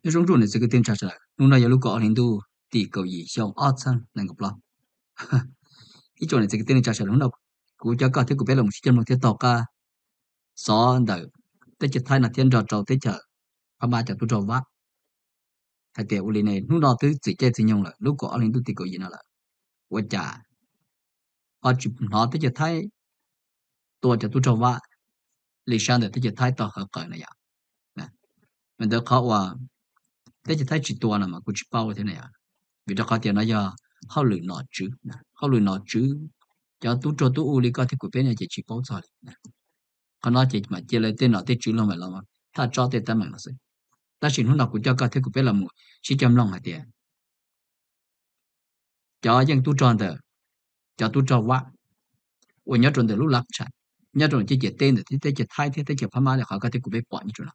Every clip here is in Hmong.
Nyob zoo tsoom niam txiv kwv tij neej tsa sawv daws, hnub no yog lub kaum ob hli ntuj tim kaum yim xyoo ob txhiab nees nkaum plaub. Ib tsoom niam txiv kwv tij neej tsa sawv daws, hnub no kuv coj koj thiab kuv peb los mus sib coj mloog thiab taug qab xov ntawm teb chaws Thaib no thiab nrog rau teb chaws Phab Mab cov tub rog Vab hais tias ua li ne, hnub no twb txwm caij txwm nyoog lawm, lub kaum ob hli ntuj tim kaum yim no lawm, ua cas ho tsis hnov teb chaws Thaib tua cov tub rog Vab li sab ntawm teb chaws Thaib tau hawv qawm na yom. Mas ntawd qhov uas teb chaws Thaib tsis tua no mas kuv tsis paub thiab na yom, vim rau qhov tias no yog hauj lwm nom tswv, hauj lwm nom tswv, cov tub rog tub u li koj thiab kuv peb no ces tsis paub txog li. Qhov no ces mam cia lawv tej nom tej tswv los mam los thaj tsob tej teeb meem no xwb. Tab sis hnub no kuv coj koj thiab kuv peb los mus sib coj mloog hais tias cov yeej tub rog ntawm cov tub rog Vab uas nyob rau ntawm lub lab tsham, nyob rau ciam teb ntawm teb chaws Thaib thiab teb chaws Phab Mab li qhov koj thiab kuv peb pom nyob rau no,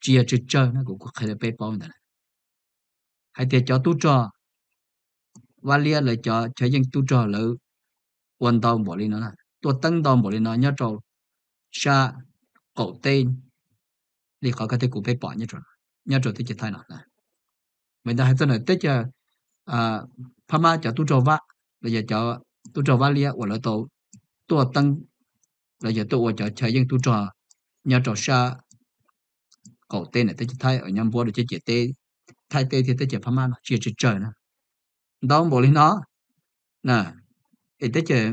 tsis yog tsawg tsawg na, kuv qhia rau peb paub ntawd na. Hais tias cov tub rog Vab Liab lawv cov chaw yeej tub rog lawv ua ntau npaum li no, tuaj teeb ntau npaum li no nyob rau sab qaum teb li qhov koj thiab kuv peb pom nyob rau teb chaws Thaib no. Mas ntawd hais txog ntawm teb chaws Phab Mab cov tub rog Vab los yog cov tub rog Vab Liab uas lawv tau tuaj teeb los yog tuaj ua cov chaw yeej tub rog nyob rau sab qaum teb ntawm teb chaws Thaib uas nyob npuab rau ciam teb Thaib teb thiab teb chaws Phab Mab no tsis yog tsawg tsawg na, ntau npaum li no na. Es teb chaws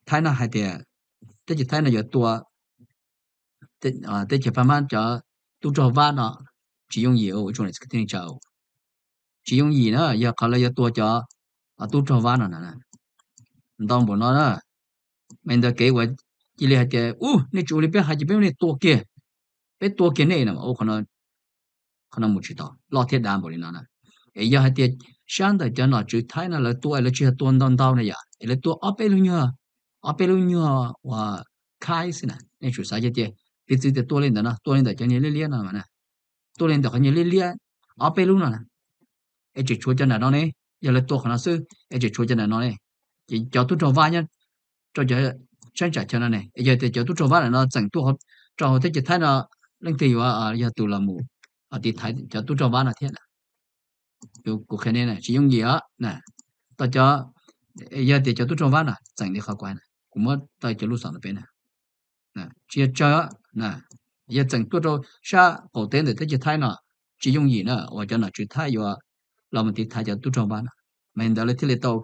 Thaib no hais tias teb chaws Thaib no yuav tua teb chaws Phab Mab cov tub rog Vab no tsis yooj yim, tsoom niam txiv kwv tij neej tsa, tsis yooj yim na yog qhov lawv yuav tua cov tub rog Vab no na, ntau npaum no na. Mas ntawd kev uas cia li hais tias u nej tsis ua li peb hais ces peb muab nej tua kiag, peb tua kiag nej no, qhov no mus tsis tau, loj thiab dav npaum li no na. Es yog hais tias sab ntawm cov nom tswv Thaib no lawv tua es lawv tsis yog tua ntau ntau na yom, es lawv tua ob peb lub nyuag, ob peb lub nyuag uas khaib xwb na, nej tsum xav tias piv txwv tias tua li ntawm no, tua li ntawm cov niag liab liab no mas na, tua li ntawm qhov niag liab liab ob peb lub no na, es tseem tshuav cov nram no ne, yog lawv tua qhov no xwb es tseem tshuav cov nram no ne, ces cov tub rog Vab nyob rau cov sab tsam chaw no ne, es yog tias cov tub rog Vab nram no txeem tuaj rau hauv teb chaws Thaib no, leej twg yuav yog tus los mus tiv thaiv cov tub rog Vab no thiab na? Kuv qhia nej tsis yooj yim os na. Tau cov, yog tias cov tub rog Vab no txeem li qhov kuv hais, kuv muab tau cov lus xaus ntawm peb na, tsis yog tsawg na, yog txeem tuaj rau sab qaum teb ntawm teb chaws Thaib no tsis yooj yim na uas cov nom tswv Thaib yuav los mus tiv thaiv cov tub rog Vab no. Mas ntawd lawv thiaj li tau,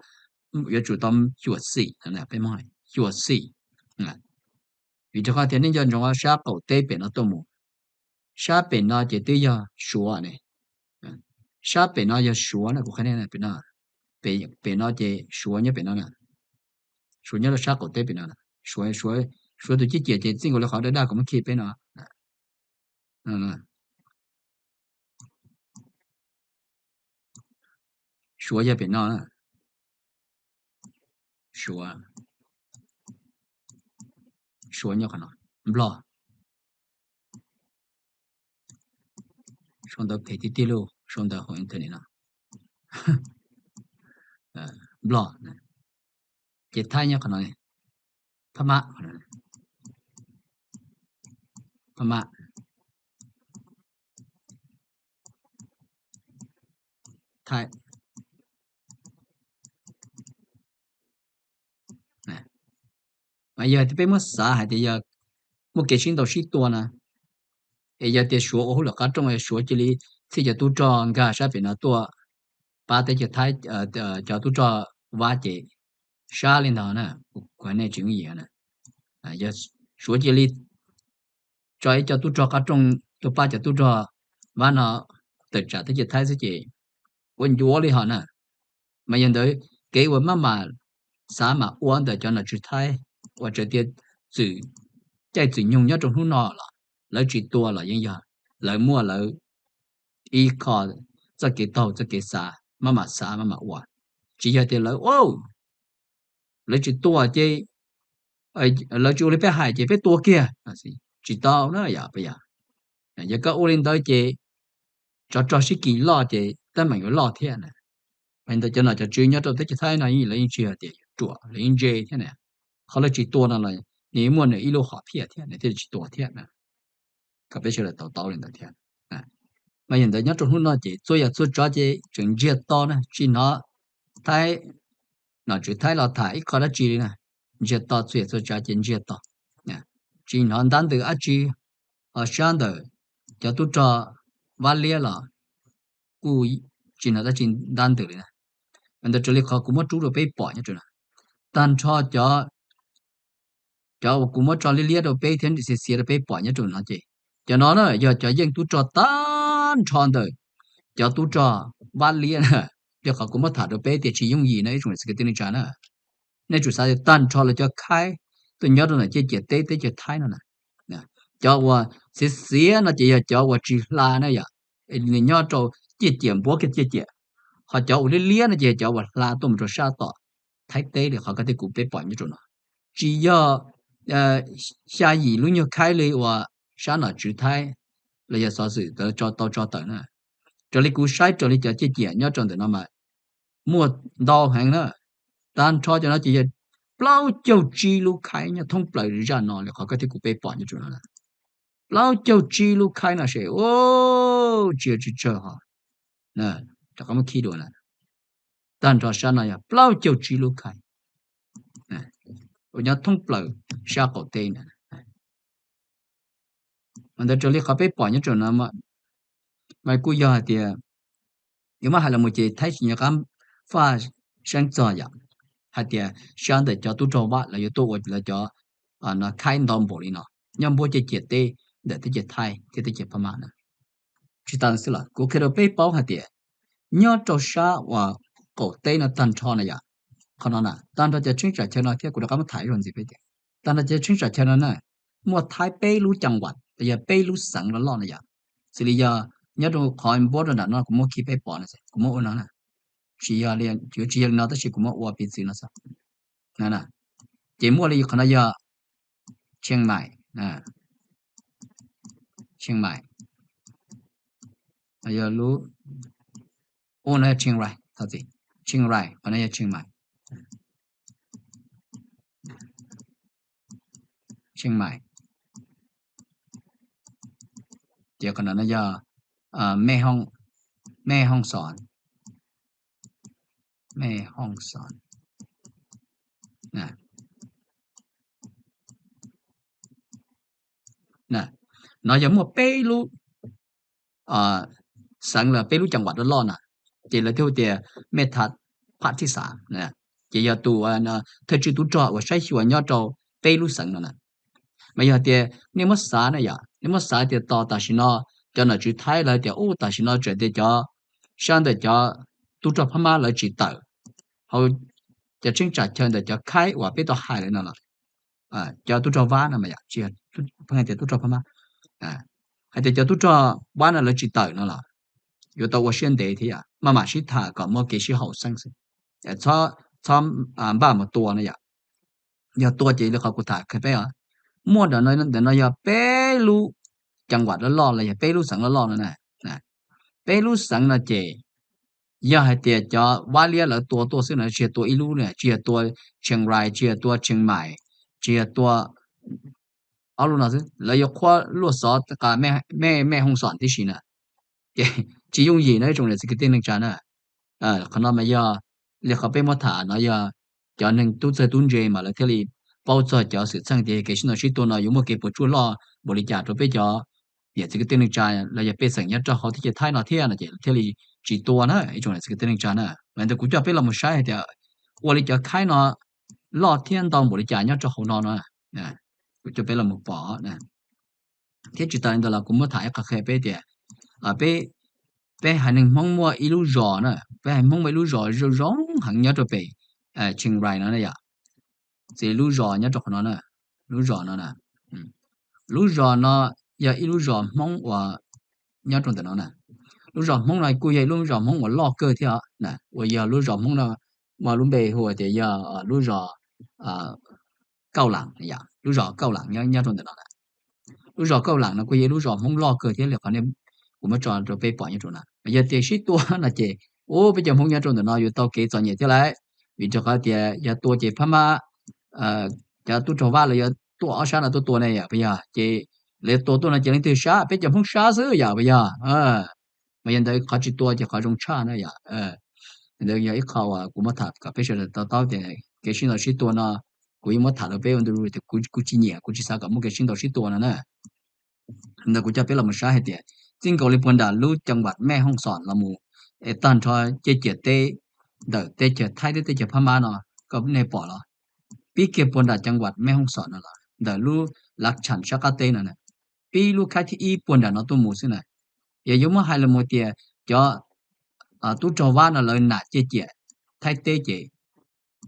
yuav tsum tau xyuam xim, peb Hmoob xyuam xim. Vim rau qhov tias nej nco ntsoov sab qaum teb pem no tuaj mus, sab pem no ces twb yog Suav ne, sab pem no yog Suav na, kuv qhia nej pem no, pem no ces Suav nyob pem no na, Suav nyob rau sab qaum teb pem no, Suav, Suav tus ciam ciam ces txij nkaus li qhov daj daj kuv muab khi peb no. Suav yog pem no, Suav, Suav nyob qhov no, Nplog, sau ntawv phem tiag tiag lauj, sau ntawv hauv internet no, Nplog, ces Thaib nyob qhov no, Phab Mab, Phab Mab, Thaib. Mas yog tias peb muab xav hais tias yog muaj kev sib ntaus sib tua na, es yog tias Suav ua hauj lwm qab rooj, Suav cia li txhij cov tub rog nkag sab pem no tuaj pab teb chaws Thaib, cov tub rog Vab ces sab li ntawd na, kuv hais nej tsis yooj yim na. Yog Suav cia li tso ib co tub rog qab rooj tuaj pab cov tub rog Vab no tawm tsam teb chaws Thaib xwb ces ua ncuav li hos na. Mas yog ntawd kev uas maj mam xav mam ua ntawm cov nom tswv Thaib uas tseem tias txwm caij txwm nyoog nyob rau hnub no los lawv tsis tua los yeej yog lawv muaj lawv ib qho txoj kev taug txoj kev xav maj mam xav maj mam ua. Tsis yog tias lawv, lawv tsis tua ces, lawv tsis ua li peb hais ces peb tua kiag, tsis tau na yom. Yog koj ua li ntawd ces tsov rog sib kis loj ces teeb meem yuav loj thiab na. Mas ntawd cov nom cov tswv nyob rau teb chaws Thaib no lawv yeej tsis hais tias yuav ruam, lawv yeej ntse thiab na. Qhov lawv tsis tua no los nws muaj nws ib lub hom phiaj thiab nws thiaj tsis tua thiab na. Kom peb sawv daws to taub li ntawd thiab. Mas yog ntawd nyob rau hnub no ces txhua yam txhua tsav ces tseem ntsiag to na, tsis hnov Thaib, nom tswv Thaib los tham ib qho dab tsi li na. Ntsiag to, txhua yam txhua tsav ces ntsiag to. Tsis hnov ntab ntws dab tsi, ho sab ntawm cov tub rog Vaj Liab los kuj tsis hnov dab tsi ntab ntws li na. Mas ntawd raws li qhov kuv muab rub rau peb pom nyob rau no, tag nrho cov cov uas kuv muab tso liab liab rau peb thiab xiav xiav rau peb pom nyob rau no ces cov no na yog cov yeej tub rog tag nrho ntawm cov tub rog Vaj Liab na. Raws qhov kuv muab tham rau peb tias tsis yooj yim na ib tsoom niam txiv kwv tij neej tsa na. Nej tsum xav tias tag nrho lawv cov khaib tuaj nyob rau ntawm ciaj ciam teb teb chaws Thaib no na. Cov uas xiav xiav no ces yog cov uas tsis hla na yom, nws nyob rau ciaj ciam npuab kiag ciaj ciam. Ho cov uas liab liab no ces yog cov uas hla tuaj mus rau sab tom Thaib teb li qhov koj thiab kuv peb pom nyob rau no. Tsis yog xya yim lub nyuag khaib li uas sab nom tswv Thaib los yog xov xwm tau tso tawm na. Raws li kuv saib raws li cov ciaj ciam nyob rau ntawm no mas muaj ntau heev na. Tag nrho cov no ces yog plaub caug tsib lub khaib nyob thoob plaws zaj no li qhov koj thiab kuv peb pom nyob rau no. Plaub caug tsib lub khaib no ces tsis yog tsawg tsawg ho. Rov qab muab khib dua na, tag nrho sab no yog plaub caug tsib lub khaib uas nyob thoob plaws sab qaum teb na. Mas ntawd raws li qhov peb pom nyob rau no mas kuj yog hais tias yuav muab hais los mus ces Thaib tsis nco qab faj seeb txog yom, hais tias sab ntawm cov tub rog Vaj lawv yuav tuaj ua lawv cov khaib ntau npaum li no nyob npuab ciaj ciam teb ntawm teb chaws Thaib thiab teb chaws Phab Mab na. Tsis tas xwb los kuv qhia rau peb paub hais tias nyob rau sab uas qaum teb no tag nrho na yom, qhov no na tag nrho cov cheeb tsam chaw no thiab kuv rov qab muab tham ib zaug ntxiv peb tias tag nrho cov cheeb tsam chaw no na muaj Thaib peb lub caj npab los yog peb lub xeev loj loj na yom. Xws li yog nyob rau qhov npuab rau nram no kuv muab khi peb pom no, kuv muab ua no na, tsis yog li, yuav tsis yog li no tab sis kuv muab ua piv txwv no xwb. Ces muaj li qhov no yog Chiang Mai, Chiang Mai, yog lub, ua no yog Chiang Rai, thov txim, Chiang Rai, qhov no yog Chiang Mai, Chiang Mai. Ces qhov no no yog Mê Hông, Mê Hông Son, Mê Hông Son. No yog muaj peb lub xeev los peb lub caj npab loj loj na, ces lawv thiaj hu tias Mê Tha Phat Thij Xav, ces yog tus thawj tswj tub rog uas saib xyuas nyob rau peb lub xeev no na. Mas yog tias nej muab xav na yom, nej muab xav tias tos tam sim no cov nom tswv Thaib lawv tias ub tam sim no tseem tias cov sab ntawm cov tub rog Phab Mab lawv tsis tawm hauv cov cheeb tsam chaw ntawm cov khaib uas peb tau hais lawm no los, cov tub rog Vab no mas yom, tsis yog pheej hais tias tub rog Phab Mab, hais tias cov tub rog Vab no lawv tsis tawm no los yuav tau ua siab ntev thiab yom, maj mam sib tham kom muaj kev sib haum xeeb xwb, txhob npaj mus tua no yom. Yog tua ces li qhov kuv tham qhia peb os, muaj ntawm no yog peb lub caj npab loj loj los yog peb lub xeev loj loj no na. Peb lub xeev no ces yog hais tias cov Vab Liab lawv tua tuaj xwb no tsis yog tua ib lub, tsis yog tua Chiang Rai, tsis yog tua Chiang Mai, tsis yog tua ob lub no xwb, lawv yuav qhuab luaj xov qa Mê Hông Son tib si na. Ces tsis yooj yim no ib tsoom niam txiv kwv tij neej tsa na. Qhov no mas yog li qhov peb muab tham no yog cov neeg tub txawg tub ntse mas lawv thiaj li paub txog cov xwm txheej tias kev sib ntaus sib tua no yuav muaj kev puas tsuaj loj npaum li cas rau peb cov niam txiv kwv tij neej tsa los yog pej xeem nyob rau hauv teb chaws Thaib no thiab no ces thiaj li tsis tua na ib tsoom niam txiv kwv tij neej tsa na. Mas ntawd kuv coj peb los mus saib hais tias ua li cov khaib no loj thiab ntau npaum li cas nyob rau hauv no no, kuv coj peb los mus pom. Thiab tsis tas li ntawd los kuv muab tham ib qho qhia peb tias peb, peb haiv neeg Hmoob muaj ib lub zos na, peb haiv Hmoob muaj ib lub zos zoo zoo heev nyob rau pem Chiang Rai no na yom. Txi lub zos nyob rau qhov no na, lub zos no na, lub zos no yog ib lub zos Hmoob uas nyob rau ntawm no na. Lub zos Hmoob no kuj yog ib lub zos Hmoob uas loj kawg thiab na, uas yog lub zos Hmoob no muaj lub npe hu tias yog lub zos Kauj Lam, lub zos Kauj Lam nyob rau ntawm no na. Lub zos Kauj Lam no kuj yog ib lub zos Hmoob loj kawg thiab li qhov kuv muab tso rau peb pom nyob rau no. Mas yog tias sib tua no ces ub peb cov Hmoob nyob rau ntawm no yuav tau kev txom nyem thiab lauj, vim rau qhov tias yog tua ces Phab Mab, cov tub rog Vab lawv yuav tuaj ob sab no tuaj tua ne yom, puas yog? Ces lawv tua tuaj no ces leej twg sab? Peb cov Hmoob sab xwb yom, puas yog? Mas yog ntawd qhov tsis tua ces qhov zoo tshaj na yom. Ntawd yog ib qho uas kuv muab tham kom peb sawv daws to taub tias kev sib ntaus sib tua no, kuv yeej muab tham rau peb ua ntu zus tias kuv tsis nyiam, kuv tsis xav kom muaj kev sib ntaus sib tua no na. Ntawd kuv coj peb los mus saib hais tias txij nkaus li puag nram lub ceeb vam Mej Hooj Xom los mus es tag nrho ciaj ciam teb ntawm teb chaws Thaib thiab teb chaws Phab Mab no, koj nej pom los, pib kiag puag nram ceeb vam Mej Hooj Xom no los ntawm lub Lav Tsham sab qab teb no na, pib lub khaib thib ib puag nram no tuaj mus xwb na. Yog yuav muab hais los mus tias cov tub rog Vab no lawv nam ciaj ciam Thaib teb ces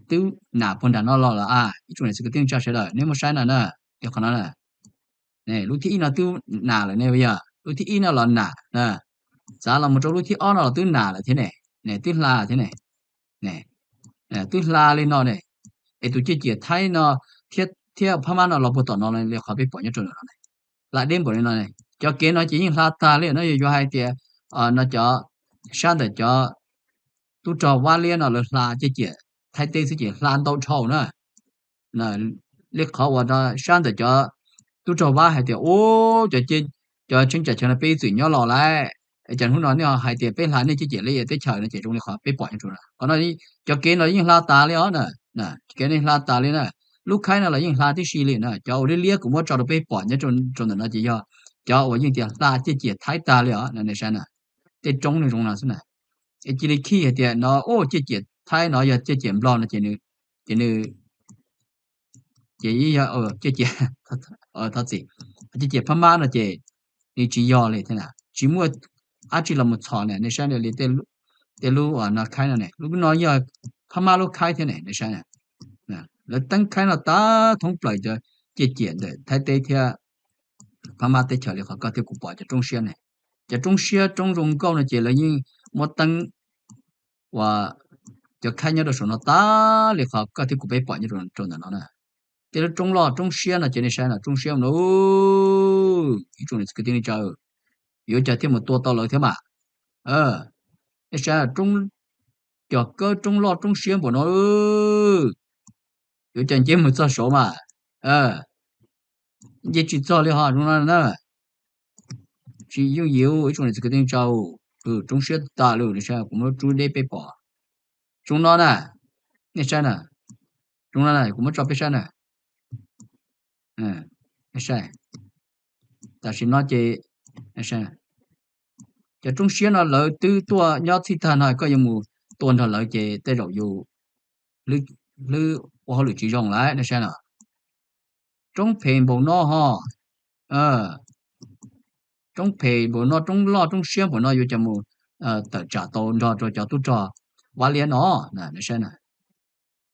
twb nam puag nram no los lawm a, ib tsoom niam txiv kwv tij neej tsa sawv daws nej muab saib no na, yog qhov no na. Lub thib ib no twb nam lawm ne, yog lub thib ib no los nam na, txav los mus rau lub thib ob no los twb nam lawm thiab ne, twb hla thiab ne, twb hla li no ne. Es tus ciaj ciam Thaib no thiab Phab Mab no los puag tom no li qhov peb pom nyob rau ntawm no ne, hla deb npaum li no ne. Cov kev no ces yeej hla tag li no, yog yuav hais tias no cov sab ntawm cov tub rog Vab Liab no lawv hla ciaj ciam Thaib teb xwb ces hla ntau dhau na. Li qhov uas sab ntawm cov tub rog Vab hais tias, ub, cov tshee tsam chaw no peb ib txwm nyob los lawm, es cas hnub no nej hais tias peb hla nej ciaj ciam li teb chaws no ces zoo li qhov peb pom nyob rau no. Qhov no cov kev no yeej hla tas li os na, kev no yeej hla tas li na. Lub khaib no los yeej hla tib si li na. Cov uas liab liab kuv muab tso rau peb pom nyob rau ntawm no ces yog cov uas yeej tias hla ciaj ciam Thaib tag li os na, nej saib na. Tej roob nws zoo no xwb na. Es cia li khij hais tias no, ub, ciaj ciam Thaib no yog ciaj ciam Nplog no ces nws, ces nws ces yog ciaj ciam, thov txim, ciaj ciam Phab Mab no ces nws tsis yog li thiab na, tsis muaj dab tsi los mus txhom na. Nej saib li tej lub no khaib no ne, lub no yog Phab Mab lub khaib thiab ne, nej saib na. Lawv teeb khaib no tag thoob plaws cov ciaj ciam ntawm Thaib teb thiab Phab Mab teb chaws li qhov koj thiab kuv pom cov roob siab ne. Cov roob siab roob zoo nkauj no ces lawv yeej muab teeb uas cov khaib nyob rau saum no tag li qhov koj thiab kuv peb pom nyob rau ntawm no na. Tej lub roob loj roob siab no ces nej saib no, roob siab no, ib tsoom niam txiv kwv tij neej tsa, yuav cas thiaj mus tua tau lawv thiab mas. Nej saib, cov kawb roob loj roob siab npaum no, yuav cas nce mus txog saud mas, nce tsis txog li ho zoo no na. Tsis yooj yim, ib tsoom niam txiv kwv tij neej tsa, roob siab tas lawm, nej saib, kuv muab rub deb peb pom. Zoo no na, nej saib na, zoo no na, kuv muab tso peb saib na. Tam sim no ces cov roob siab no lawv twb tuaj nyob txhij tag no, koj yuav mus tua nrog lawv ces tej zaum yus hlwb ua hauj lwm tsis zoo lawm, nej saib na. Roob phem npaum no ho, roob phem npaum no, roob loj roob siab npaum no yuav cas mus tawm tsam tau nrog rau cov tub rog Vaj Liab no, nej saib na.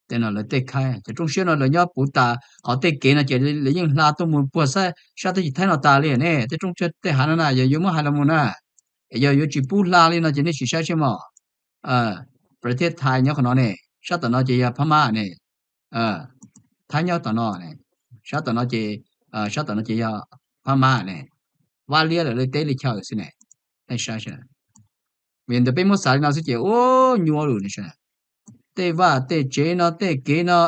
Tej no lawv tej khaib, cov roob siab no lawv nyob puv tas qhov tej kev no ces lawv yeej hla tuaj mus puag sab teb chaws Thaib no tas li ne. Tej roob tej hav no na, yog yuav muab hais los mus na, yog yuav tsis pub hla li no ces nej sim saib seb mog. Pres tes Thais nyob qhov no ne, sab tom no ces yog Phab Mab ne. Thaib nyob tom no, sab tom no ces, sab tom no ces yog Phab Mab ne. Vaj Liab lawv li teb li chaw xwb ne. Nej saib, vim ntawd peb muab xav li no xwb ces ua nyuaj lawm ne. Tej vaj tej tsev no tej kev no,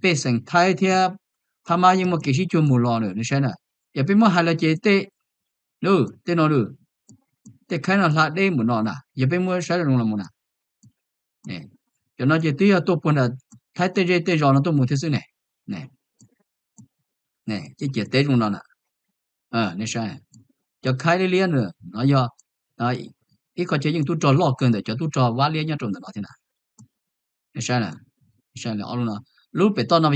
pej xeem Thaib thiab Phab Mab yeej muaj kev sib cuag mus los lawm, nej saib na. Yog peb muab hais los ces tej, tej no, tej khaib no hla deb npaum no na, yog peb muab saib zoo los mus na, cov no ces twb yog tuaj puag nram Thaib tej zej tej zos no tuaj mus thiab xwb ne. Ces ciam teb zoo no na, nej saib, cov khaib liab liab no yog ib qho chaw yeej tub rog loj kawg ntawm cov tub rog Vaj Liab nyob rau ntawm no thiab na. Nej saib, lub pem toj no,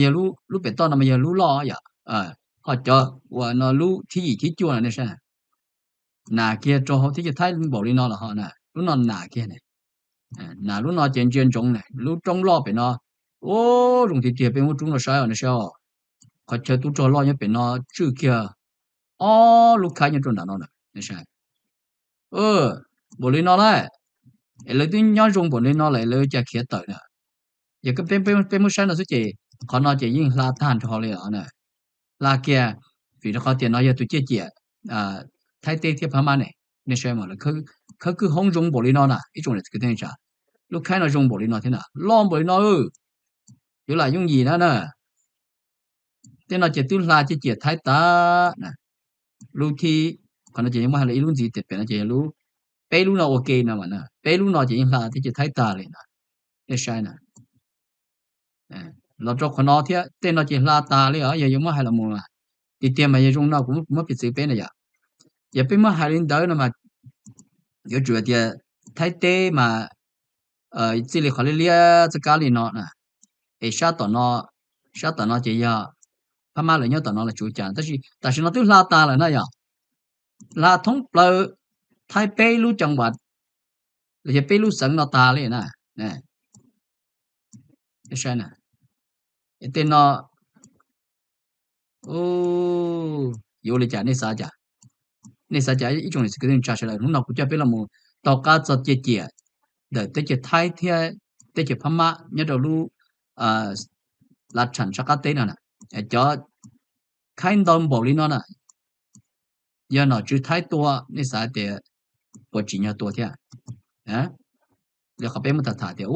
lub pem toj no mas yog lub loj yom, ho cov uas no lub thib yim thib cuaj no, nej saib, nas kiag rau hauv teb chaws Thaib npaum li no los ho na, lub no nas kiag ne. Nas lub no ces ntsia ntsoov ne, lub roob loj pem no, ub, zoo tiag tiag, peb muab rub no saib os, nej saib os. Qhov chaw tub rog loj nyob pem no tswj kiag ob lub khaib nyob rau nram no na, nej saib. Npaum li no lawm, es lawv twb nyob zoo npaum li no lawm lawv cas khiav tawm na. Yog peb muab saib no xwb ces qhov no ces yeej hla tag nrho li os na. Hla kiag, vim rau qhov tias no yog tus ciaj ciam Thaib teb thiab Phab Mab ne. Nej saib mas, khawb kwj hoob zoo npaum li no na, ib tsoom niam txiv kwv tij neej tsa, lub khaib no zoo npaum li no thiab na, loj npaum li no, yuav lam yooj yim na na. Tej no ces twb hla ciaj ciam Thaib tag na. Lub thib, qhov no ces yeej muab hais li ib lub ntxiv, pem no ces yog lub Peb lub no ua ke no mas, peb lub no ces yeej hla teb chaws Thaib tag li na. Nej saib na, los rau qhov no thiab, tej no ces hla tas li os, yog yuav muab hais los mus, tiag tiag mas yog zoo no kuv muab piv txwv peb na yom. Yog peb muab hais li ntawd no mas, yuav tsum tias Thaib teb mas txij li qhov liab liab txoj kab li no na, es sab tom no, sab tom no ces yog Phab Mab lawv nyob tom no los tsis ua cas, tab sis tam sim no twb hla tas lawm na yom. Hla thoob plaws Thaib peb lub coo vas los yog peb lub xeev no tas li na. Saib na, tej no yuav ua li cas nej xav cas? Nej xav cas ib tsoom niam txiv kwv tij neej tsa sawv daws? Hnub no kuv coj peb los mus taug qab txog ciaj ciam ntawm teb chaws Thaib thiab teb chaws Phab Mab nyob rau lub Lav Tsham sab qab teb no na. Cov khaib ntau npaum li no na, yog nom tswv Thaib tua, nej xav tias puas tsim nyog tua thiab? Li qhov peb muab tham tham tias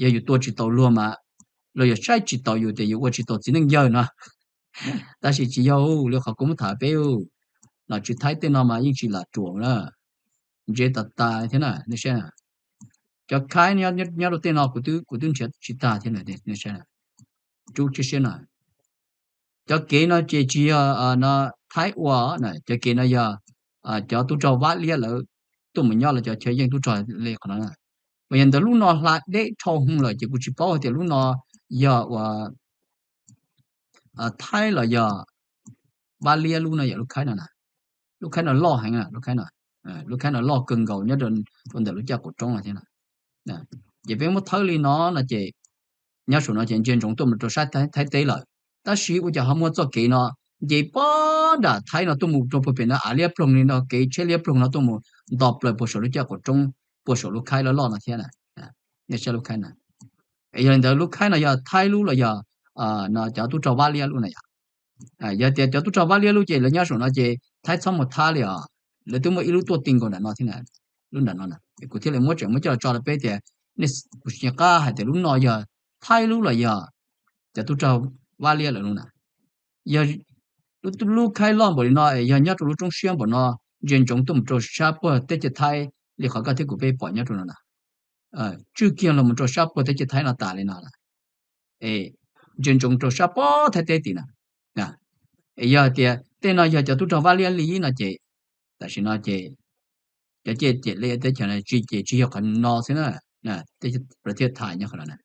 yog yus tua tsis tau luag mas luag yuav saib tsis taus yus tias yus ua tsis tau txiv neej yawg no. Tab sis tsis yog li qhov kuv muab tham peb, nom tswv Thaib tej no mas yeej tsis lam ruam na, ntse tas tas thiab na. Nej saib, cov khaib nyob rau tej no kuv twb nrhiav tsis tag thiab. Nej saib, rub tib siab no, cov kev no ces tsis yog Thaib ua, cov kev no yog cov tub rog Vaj Liab lawv tuaj mus nyob lawv cov chaw yeej tub rog li qhov no. Mas yog ntawd lub no hla deb dhau hwv lawm ces kuv tsis paub hais tias lub no yog ua Thaib los yog Vaj Liab lub no yog lub khaib no na. Lub khaib no loj heev, lub khaib no loj kawg nkaus nyob rau ntawm lub caj qaum roob no thiab. Ces peb muab thawb li no no ces nyob saum no ces ntsia ntsoov tuaj mus rau sab Thaib teb lawm. Tab sis ua cas ho muaj txoj kev no nce puag nram Thaib no tuaj mus rau puag pem no, av liab ploog li no, kev tsheb liab ploog no tuaj mus nto plaws puag saum lub caj qaum roob, puag saum lub khaib loj loj no thiab na. Nej saib lub khaib na. Yog li ntawd lub khaib no yog Thaib lub los yog cov tub rog Vaj Liab lub na yom? Yog tias cov tub rog Vaj Liab lub ces lawv nyob saum no ces Thaib txhob mus thab li os. Lawv twb muaj ib lub tuaj ti nkaus nram no thiab na, lub nram no na. Kuv thiaj li muab tseem muab coj los tso rau peb tias, nej, kuv tsis nco qab hais tias lub no yog Thaib lub los yog cov tub rog Vaj Liab lawv lub na. Yog lub khaib loj npaum li no es yog nyob rau lub roob siab npaum no, ntsia ntsoov tuaj mus rau sab puag teb chaws Thaib li qhov koj thiab kuv peb pom nyob rau no na, tswj kiag los mus rau sab puag teb chaws Thaib no tas li no lawm, es ntsia ntsoov rau sab puag Thaib teb tim na. Es yog tias tej no yog cov tub rog Vaj Liab li no ces tam sim no ces cov ciaj ciam li teb chaws no tsis ces tsis yog qhov no xwb na, tej thiaj tham nyob qhov no na.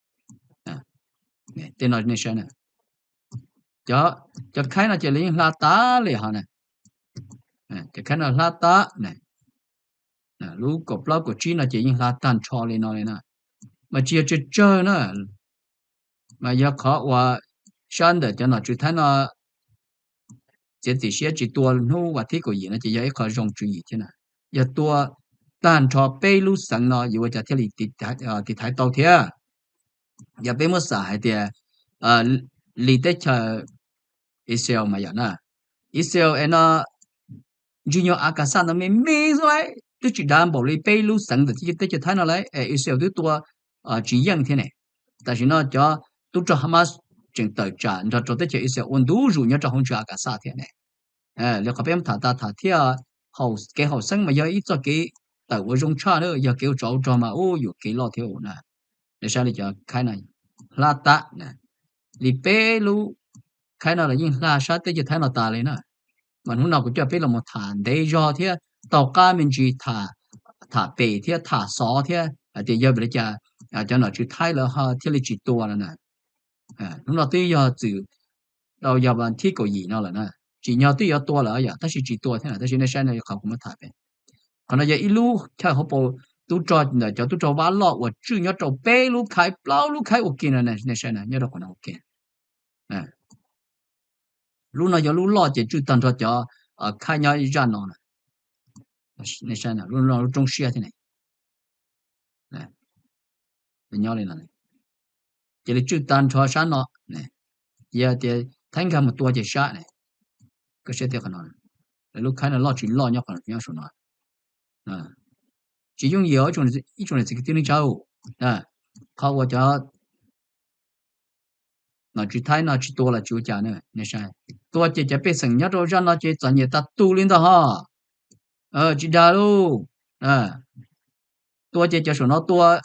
Tej no nej saib na, cov khaib no ces lawv yeej hla tas li ho na. Cov khaib no hla tas na, lub kaum plaub kaum tsib no ces yeej hla tag nrho li no li na. Mas tsis yog tsawg tsawg na, mas yog qhov uas sab ntawm cov nom tswv Thaib no txiav txim siab tsis tua hnub vas thib kaum yim no ces yog ib qho zoo tswv yim thiab na. Yog tua tag nrho peb lub xeev no yuav ua cas thiaj li tiv thaiv tau thiab? Yog peb muab xam hais tias li teb chaws Israel mas yom na, Israel es no ntsig nyuag Akasaj ntawd me me xwb, twb tsis dav npaum li peb lub xeev ntawm teb chaws Thaib no lauj, es Israel twb tua tsis yeej thiab ne. Tam sim no cov tub rog Hamas tseem tawm tsam nrog rau teb chaws Israel ua ntu zus nyob rau hauv ntsig Akasaj thiab ne. Li qhov peb muab tham tas tham thiab, kev haum xeeb mas yog ib txoj kev tawm uas zoo tshaj na, yog kev ua tsov ua rog mas ub yuam kev loj thiab na. Lawv saib li cov khaib no hla tas na, li peb lub khaib no los yeej hla sab teb chaws Thaib no tas li na. Mas hnub no kuv coj peb los mus tham ntev zog thiab taug qab me ntsis, tham pem thiab tham xov thiab hais tias yog vim li cas cov nom tswv Thaib lawv ho thiaj li tsis tua no na. Hnub no twb yog txwm rau yog vas thib kaum yim no lawm na, tsim nyog twb yuav tua lawm yom, tab sis tsis tua thiab na. Tab sis nej saib no yog qhov kuv muab tham pem, qhov no yog ib lub chaw hauv paus tub rog ntawm cov tub rog Vaj loj uas tswj nyob rau peb lub khaib plaub lub khaib ua ke no, nej saib na, nyob rau qhov no ua ke. Lub no yog lub loj ces tswj tag nrho cov khaib nyob zaj no, lub roob siab thiab ne. Nyob li no, cia li tswj tag nrho sab no, yog tias Thaib nkag mus tua ces sab ne, koj saib tias qhov no, lub khaib no loj tsis loj nyob qhov nyob saum no. Tsis yooj yim ib tsoom niam txiv kwv tij neej tsa, qhov uas cov nom tswv Thaib no tsis tua los tsis ua cas na, nej saib, tua ces cov pej xeem nyob rau zaj no ces txom nyem tas tus li ntag ho. Tsis dag lauj. tua ces cov saum no tua,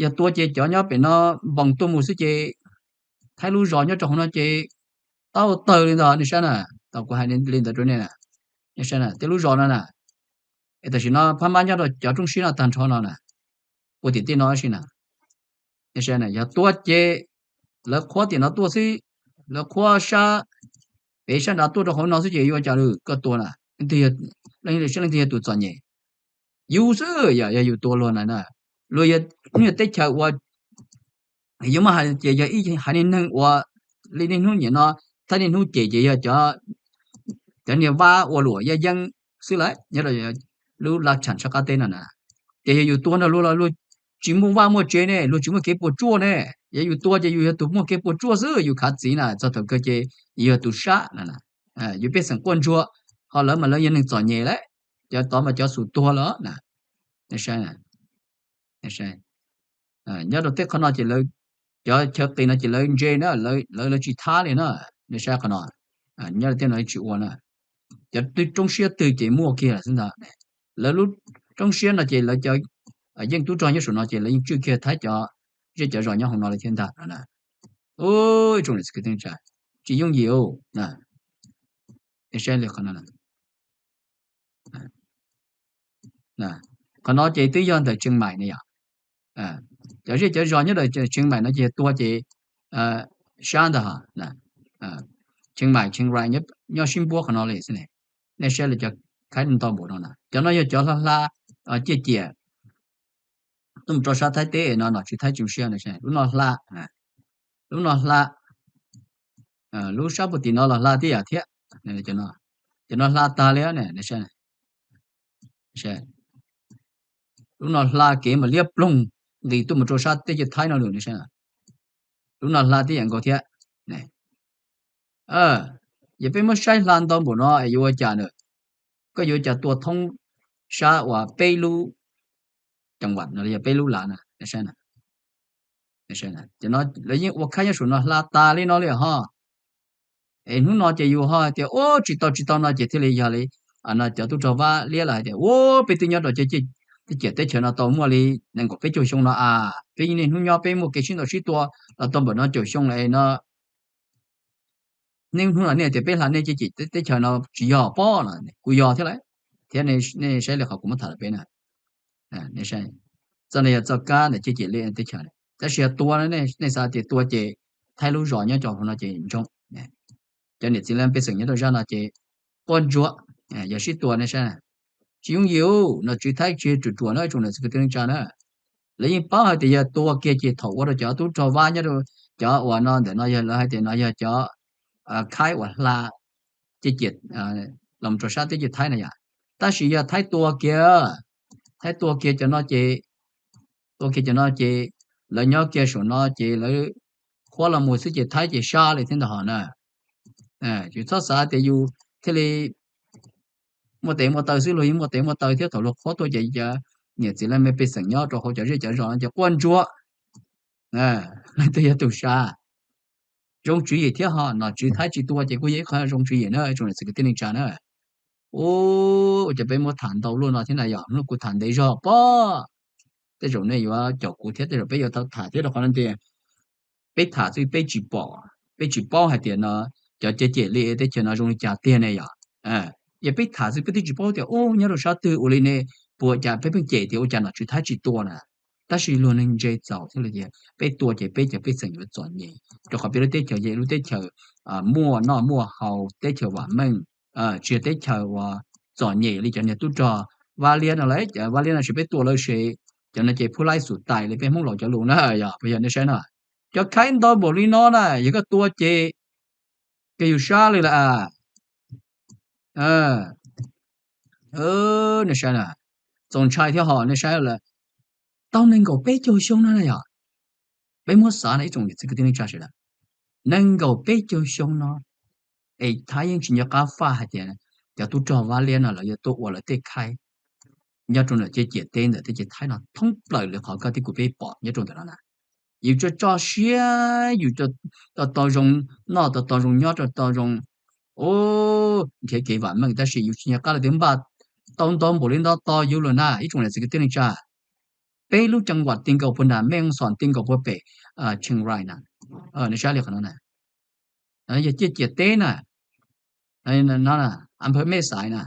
yog tua ces cov nyob pem no npoos tuaj mus xwb ces Thaib lub zos nyob rau hauv no ces tau tawg li ntawd nej saib na. Tau kuv hais li ntawd rau nej na, nej saib na, tej lub zos no na, es tam sim no phab mab nyob rau cov rooj siab no tag nrho no na, ua tim tej no si na, nej saib na, yog tua ces lawv qhuab tim no tuaj xwb, lawv qhuab sab pem sab nrad tuaj rau hauv no xwb ces yuav cas lawm koj tua na, leej twg yog tus txom nyem? Yus xwb, yog yus tua luag na na, luag yog hnub yog teb chaws uas yuav muaj hais ces yog ib haiv neeg uas li niaj hnub nim no, thaj niaj hnub ces ces yog cov niag vaj ua luam yaj yeeb xwb lawm nyob rau lub laj tsham sab qab teb no na. Ces yog yus tua nrog luag los luag tsis muaj vaj muaj tsev ne, luag tsis muaj kev puas tsuaj ne. Yog yus tua ces yus yog tus muaj kev puas tsuaj xwb, yus khav txiv na, txog thaum kawg ces yus yog tus sab na. Yus pej xeem quaj ntsuag, ho lawv mas lawv yog neeg txom nyem lawm, cov tod mas cov xum tuag lawm na. Nyob rau tej qhov no ces cov chaw qis no ces lawv ntse na, lawv lawv tsis thab li na. Nej saib qhov no, nyob rau tej no tsis ua na. Cov roob siab twg ces muaj kiag lawm xwb ntag. Lawv lub roob siab no ces lawv cov yeej tub rog nyob saum no ces lawv yeej tswj kiag Thaib cov zej cov zos nyob hauv no li thiab ntag no na. Ib tsoom niam txiv kwv tij neej tsa, tsis yooj yim na. Saib li qhov no, qhov no ces twb yog ntawm Tsheej Maim ne yom. Cov zej cov zos nyob ntawm Tsheej Maim no ces tua ces sab ntag. Tsheej Maim, Tsheej Rai nyob sib npuab qhov no li xwb ne. Nej saib li cov khaib ntau npaum no na, cov no yog cov hla hla ciaj ciam tuaj mus rau sab Thaib teb no, nom tswv Thaib tsis zoo siab. Lub no hla, lub no hla, lub sab puag tim no los hla tib yam thiab. Cov no hla tag li ne. Lub no hla kev mas liab ploog nqis tuaj mus rau sab teb chaws Thaib no lawm. Lub no hla tib yam nkaus thiab. Yog peb muab saib hla ntau npaum no es yuav ua cas na? Koj yuav ua cas tua thoob sab uas peb lub ceev vam no, yog peb lub lav na. Lawv yeej ua khaib nyob saum no hla tas li no li ho. Es hnub no ces yus ho hais tias ua tsis tau tsis tau no ces thiaj li yog li no cov tub rog Vaj Liab lawv hais tias ua peb twb nyob rau tej ciam teb chaws no tau muaj li nees nkaum peb caug xyoo no a, peb niaj hnub nyob peb muaj kev sib ntaus sib tua los tau npaum no caum xyoo lawm no. Nej hnub no nej tias peb hla nej ciam teb chaws no tsis yog pob no, kuv yog thiab lauj. Thiab nej saib li qhov kuv muab tham rau peb na, txoj no yog txoj kab ntawm ciam teb chaws, tab sis yog tua, nej xav tias tua ces Thaib lub zos nyob rau hauv no ces ntsoog. Cov niam txiv leej pej xeem nyob rau zaj no ces quaj ntsuag, yog sib tua nej saib, tsis yooj yim. Nom tswv Thaib tsis ruam ruam na, tsoom niam txiv kwv tij neej tsa na. Lawv yeej paub hais tias yog tua kiag ces thaum ua rau cov tub rog Vaj nyob rau cov uas no ntawm no yog lawv hais tias no yog cov khaib uas hla ciam teb los rau sab teb chaws Thaib na yom. Tab sis yog Thaib tua kiag, Thaib tua kiag cov no ces, tua kiag cov no ces lawv nyob kiag saum no ces lawv qhuab los mus xwb ces Thaib ces sab li thiab ntag ho na. Yus txhob xav tias yus thiaj li muaj tes muaj taw xwb, luag yeej muaj tes muaj taw thiab. Thaum luag qhuab tuaj ces cov niam txiv leej pej xeem nyob rau hauv cov zej cov zos no ces quaj ntsuag, leej twg yog tus sab? Zoo tswv yim thiab ho, nom tswv Thaib tsis tua ces kuj yog ib qho zoo tswv yim na, tsoom niam txiv kwv tij neej tsa na. Ua cas peb muab tham ntau luaj no thiab na yom, hnub kuv tham ntev zog pob. Tej zaum nej yuav caum kuv thiab tej zaum peb yuav tau tham thiab rau qhov no tias peb tham xwb peb tsis pom, peb tsis paub hais tias no cov cem li teb chaws no zoo li cas tiag ne yom. Yog peb tham xwb peb twb tsis paub tias ub nyob rau sab twg ua li ne, puas cas peb pheej cem tias ua cas nom tswv Thaib tsis tua na. Tab sis luag neeg ntse txaus thiab li tias peb tua ces peb cov pej xeem yuav txom nyem, rau qhov peb lub teb chaws yog lub teb chaws muaj noj muaj haus, teb chaws vam meej, tsis yog teb chaws uas txom nyem li cov niag tub rog Vaj Liab no lauj. Cov Vaj Liab no ces peb tua lawv ces cov no ces phuj laib xum tais li peb Hmoob laus cov lus na yom, puas yog nej saib no? Cov khaib ntau npaum li no na yog koj tua ces kawg yus sab li lawm. Nej saib na, txaus ntshai thiab ho, nej saib lawm, tau nees nkaum peb caug xyoo no na yom. Peb muab xav na ib tsoom niam txiv kwv tij neej tsa sawv daws, nees nkaum peb caug xyoo no es Thaib yeej tsis nco qab faj hais tias cov tub rog Vaj Liab no lawv yuav tuaj ua lawv tej khaib nyob rau ntawm ciam teb ntawm teb chaws Thaib no thoob plaws li qhov koj thiab kuv peb pom nyob rau ntawm no na. Yus tso tso siab, yus tau tau zoo noj, tau tau zoo nyob, tau tau zoo nrhiav kev vam meej, tab sis yus tsis nco qab los twb npaj tau ntau npaum li ntawd tos yus lawm na ib tsoom niam txiv kwv tij neej tsa. peb lub ceev vam ti nkaus puag nram Mej Hooj Xos ti nkaus puag pem Tsheej Rai na. Nej saib li qhov no na, yog ciaj ciam teb na, no Anphaw Mej Xais na,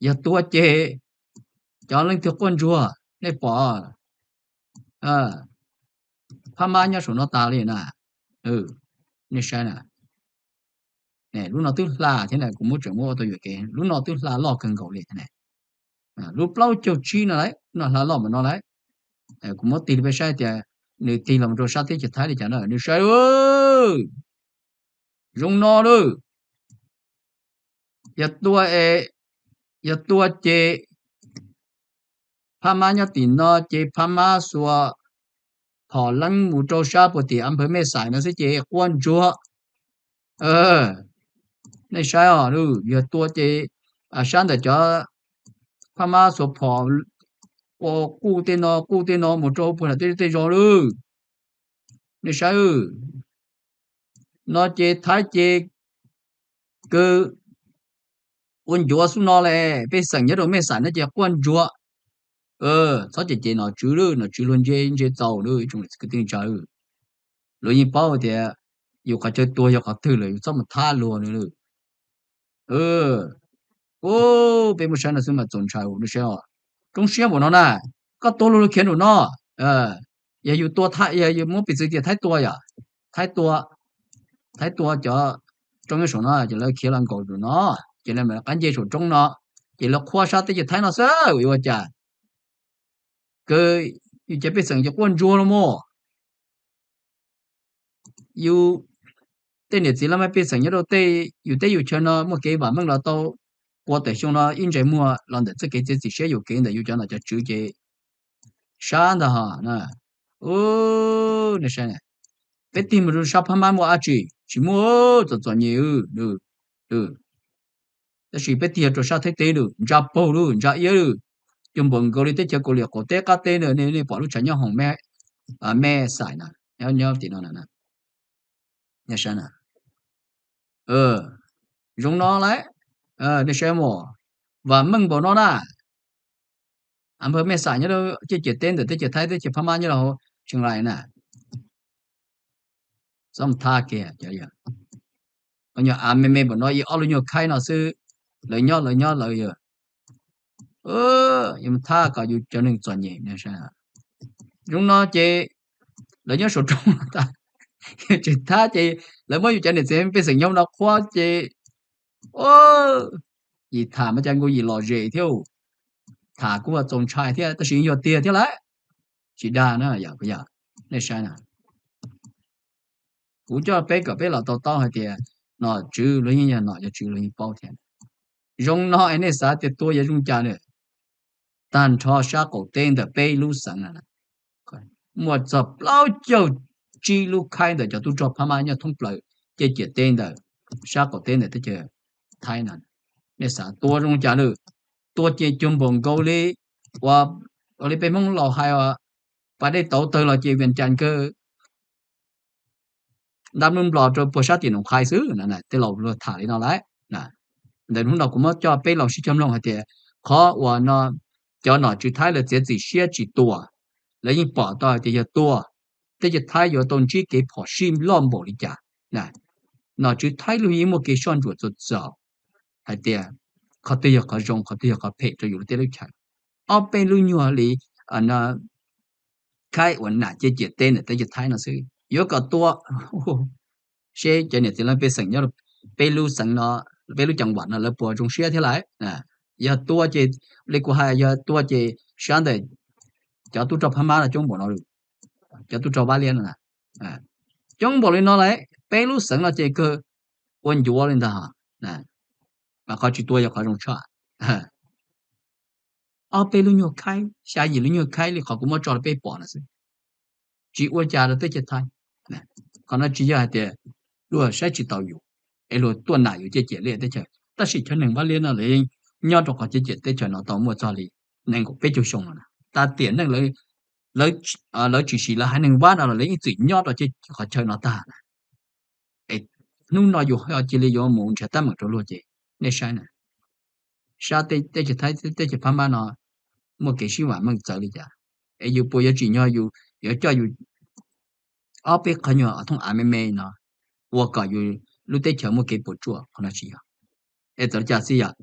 yog tua ces cov leej twg quaj ntsuag nej pom, phab mab nyob saum no tas li na. Nej saib na, lub no twb hla thiab na, kuv muab tseem muab ua tau yuam kev, lub no twb hla loj kawg nkaus li. Lub plaub caug tsib no lawm, no hla loj npaum no lawm. Kuv muab tig rau peb saib tias nws tig los rau sab teb chaws Thaib li cas na, nws saib, zoo no lawm. Yog tua es, yog tua ces phab mab nyob tim no ces phab mab xuas phom leeb mus rau sab puag tim Anphaw Mej Xais no xwb ces quaj ntsuag. Nej saib os, yog tua ces sab ntawm cov phab mab xuas phom ua quj tej no quj tej no mus rau puag nram tej zej tej zos lawm. Nej saib, no ces Thaib ces kawg ua ncuav xub no le, pej xeem nyob rau Mej Xais no ces quaj ntsuag. Txhob cem cem nom tswv lawm, nom tswv luag ntse ntse txaus lawm, tsoom kwv tij neej tsa. Luag yeej paub tias yus qhov chaw tuag yog qhov twg lawm, yus txhob mus thab luag no lawm. Peb muaj saib no xwb mas txaus ntshai, nej saib os. Roob siab npaum no na, koj tua luag luag khiav nraum no. Yog yus tua, yog yus muab piv txwv tias Thaib tua yom, Thaib tua, Thaib tua cov roob nyob saum no ces lawv khiav los nkaum nraum no, ces lawv mam qab nce saum roob no, ces lawv qhuab sab teb chaws Thaib no xwb, yuav ua cas? Kawg yus cov pej xeem ces quaj ntsuag los mas. Yus tej niam txiv laj mej pej xeem nyob rau tej yus teb yus chaw no muaj kev vam meej los tau, qua tawm xyoo no ib ntsais muag los ntawm txoj kev txiav txim siab yuam kev ntawm yus cov nom cov tswv ces sab ntag ho. Nej saib, peb tig mus rau sab phab mab muaj dab tsi? Tsis muaj, txom txom nyem. Tab sis peb tig rau sab Thaib teb lawm, ntsa paug lawm, ntsa iab lawm, cuag npaum nkaus li teb chaws Kaus Lim qaum teb qab teb na, nej pom lub tshav nyob hoom Mej Xais na, nyob tim no na. Zoo no lawm, nej saib mas, vam meej npaum no na. Anphaw Mej Xais nyob rau ciaj ciam teb ntawm teb chaws Thaib, teb chaws phab mab nyob rau hauv Tsheej Rai na. Txhob mus thab kiag, cov yog, nyuag av me me npaum no ib ob lub nyuag khaib no xwb, lawv nyob lawv nyob lawv yog, yuav mus thab kom yus cov neeg txom nyem. Zoo no ces lawv nyob saum roob tas, tsis thab ces lawv muab yus cov niam txiv pej xeem nyob no qhuab ces, yim tham mas cas nkaus yim lom zem thiab, tham kuj txaus ntshai thiab tab sis yog tiag thiab lawm, tsis dag na yom, yog, nej saib na. Kuv coj peb kom peb los to taub hais tias nom tswv luag yeej yog nom, yog tswv luag yeej paub thiab. Zoo no es nej xav tias tua yuav zoo cas lawm? Tag nrho sab qaum teb ntawm peb lub xeev no muaj txog plaub caug tsib lub khaib ntawm cov tub rog phab mab nyob thoob plaws ciaj ciam teb ntawm sab qaum teb ntawm teb chaws Thaib no. Nej xav tua zoo cas lawm? Tua ces cuag npaum nkaus li ua, ua li peb Hmoob laus hais, pas dej tauv tawg los ces Vias Cas kawg ntab nub nplos rau puag sab tim Noom Qhais xwb. Tej laus luag tham li no lawm. Ntawm hnub no kuv muab coj peb laus sib cog mloog hais tias qhov uas no cov nom tswv Thaib lawv txiav txim siab tsis tua, lawv yeej pom tau hais tias yog tua, teb chaws Thaib yuav tau ntsib kev phom sij loj npaum li cas. Nom tswv Thaib luag yeej muaj kev soj ntsuam txaus txaus hais tias qhov twg yog qhov zoo, qhov twg yog qhov phem rau yus tej lub chaw. Ob peb lub nyuag li khaib uas nam ciaj ciam teb ntawm teb chaws Thaib no xwb yuav kom tua, seb cov niam txiv laj mej pej xeem nyob peb lub xeev no, peb lub ceev vam no lawv puas zoo siab thiab lawm. Yog tua ces, li kuv hais, yog tua ces sab ntawm cov tub rog phab mab no coob npaum no, cov tub rog Vab Liab no coob npaum li no lawm, peb lub xeev no ces kawg ua ncuav li ntag. Mas qhov tsis tua yog qhov zoo tshaj. Ob peb lub nyuag khaib, xya yim lub nyuag khaib li qhov kuv muab tso rau peb pom no xwb, tsis ua cas rau teb chaws Thaib. Qhov no tsis yog hais tias luag saib tsis taus yus es luag tuaj nam yus ciaj ciam li teb chaws, tab sis cov neeg Vab Liab no lawv nyob rau qhov ciaj ciam teb chaws no tau muaj txog li nees nkaum peb caug xyoo no, tas tiam neej lawv tsis siv lawv haiv neeg Vab no los lawv ib txwm nyob rau qhov chaw no tag. Es hnub no yus ho cia li yuav mus nrhiav teeb meem rau luag ces nej saib na, sab teb chaws Thaib teb chaws phab mab no muaj kev sib vam meej txawv li cas. Es yus puas yuav tsim nyog yus yuav coj yus ob peb qhov nyuag thooj av me me no ua kom yus lub teb chaws muaj kev puas tsuaj? Qhov no tsis yog. Es txawm li cas xij yom,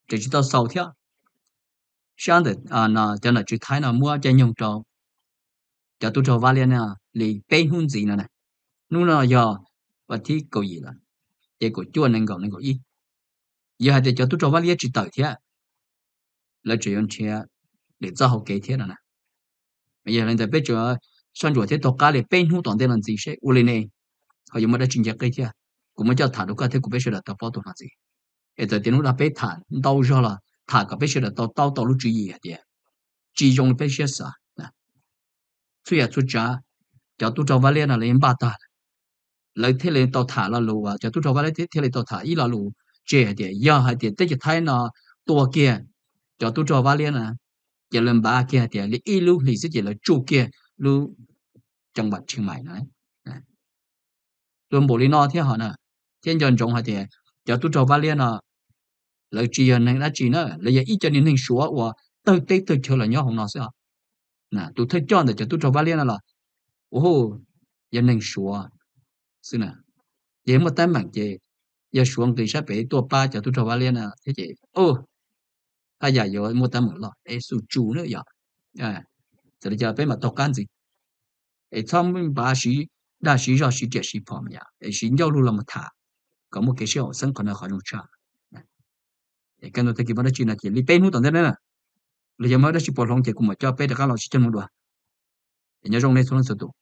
tseem tsis tau xaus thiab. Sab ntawm cov nom tswv Thaib no muab caij nyoog rau cov tub rog Vaj Liab no li peb hnub ntxiv no na. Hnub no yog vas thib kaum yim lawm, ces kaum cuaj, nees nkaum, nees nkaum ib. Yog hais tias cov tub rog Vaj Liab tsis tawm thiab, lawv tseem yuav nrhiav lwm txoj hauv kev thiab no na. Yog li ntawd peb tseem soj ntsuam thiab taug qab li peb hnub tom ntej no ntxiv seb ua li ne ho yuav muaj dab tsi nce qij thiab. Kuv muab coj tham rau koj thiab kuv peb sawv daws tau paub tau hlo ntxiv. Es txawm tias hnub no peb tham ntau zog los tham kom peb sawv daws tau taub tau lub tswv yim hais tias tsis zoo li peb siab xav. Txhua yam txhua tsav cov tub rog Vaj Liab no lawv yeej npaj tag lawm. Lawv thiaj li tau tham lo lus, cov tub rog Vaj Liab thiaj li tau tham ib lo lus tseg hais tias yog hais tias teb chaws Thaib no tua kiag cov tub rog Vaj Liab na, ces lawv npaj kiag hais tias li ib lub hlis xwb ces lawv tsuj kiag lub ceev vaj Tsheej Maim no. Tuaj npaum li no thiab ho na, thiab nco ntsoov hais tias cov tub rog Vaj Liab no lawv tsis yog neeg dab tsi na, lawv yog ib co niag neeg Suav uas tawg teb tawg chaw los nyob hauv no xwb os. Tus thawj coj ntawm cov tub rog Vaj Liab no los, u, yog neeg Suav xwb na. Ces muaj teeb meem ces yog Suav nqis sab pem tuaj pab cov tub rog Vaj Liab no thiab ces haj yam yuav muaj teeb meem loj es xu tsu na yom. Txawm li cas peb mam taug qab ntxiv, es txhob npav siv dag siv zog siv riam siv phom yom, es siv ncauj lug los mus tham kom muaj kev sib haum xeeb, qhov no qhov zoo tshaj. Es kaj ntug tag kis muaj dab tsi no ces li peb hnub tom ntej na, los yog muaj dab tsi puas hloov ces kuv mam coj peb rov qab los sib cog mus dua. Es nyob zoo nej txhua leej txhua tus.